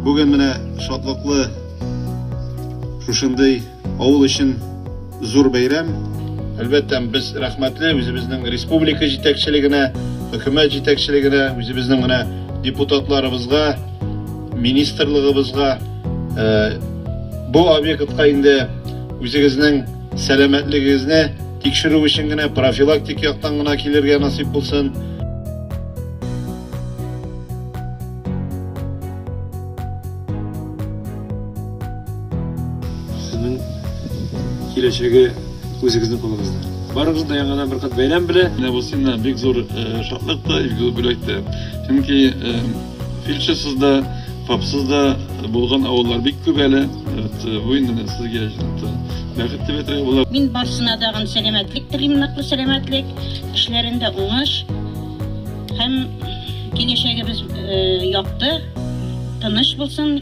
Бүген менә шатлыклы шушындый авыл өчен зур бәйрәм. Әлбәттә, без рәхмәтле үзебезнең республика җитәкчелегенә, хөкүмәт җитәкчелегенә, үзебезнең менә депутатларыбызга, министрлыгыбызга. Бу объектка инде үзегезнең сәламәтлегегезне тикшерү өчен генә, профилактик яктан гына килергә насыйп булсын. Сезнең киләчәге үзегезнең кулыгызда. Барыгызны да яңадан бер кат бәйрәм белән. Менә бу сиңа бик зур шатлык та, бик зур бүләк тә. Чөнки фельдшерсыз да, ФАПсыз да булган авыллар бик күп әле. Бу инде сезгә бәхет дип әйтергә була. Мин барсына тагын сәламәтлек телим, ныклы сәламәтлек, эшләрендә уңыш һәм киләчәгебез якты, тыныч булсын.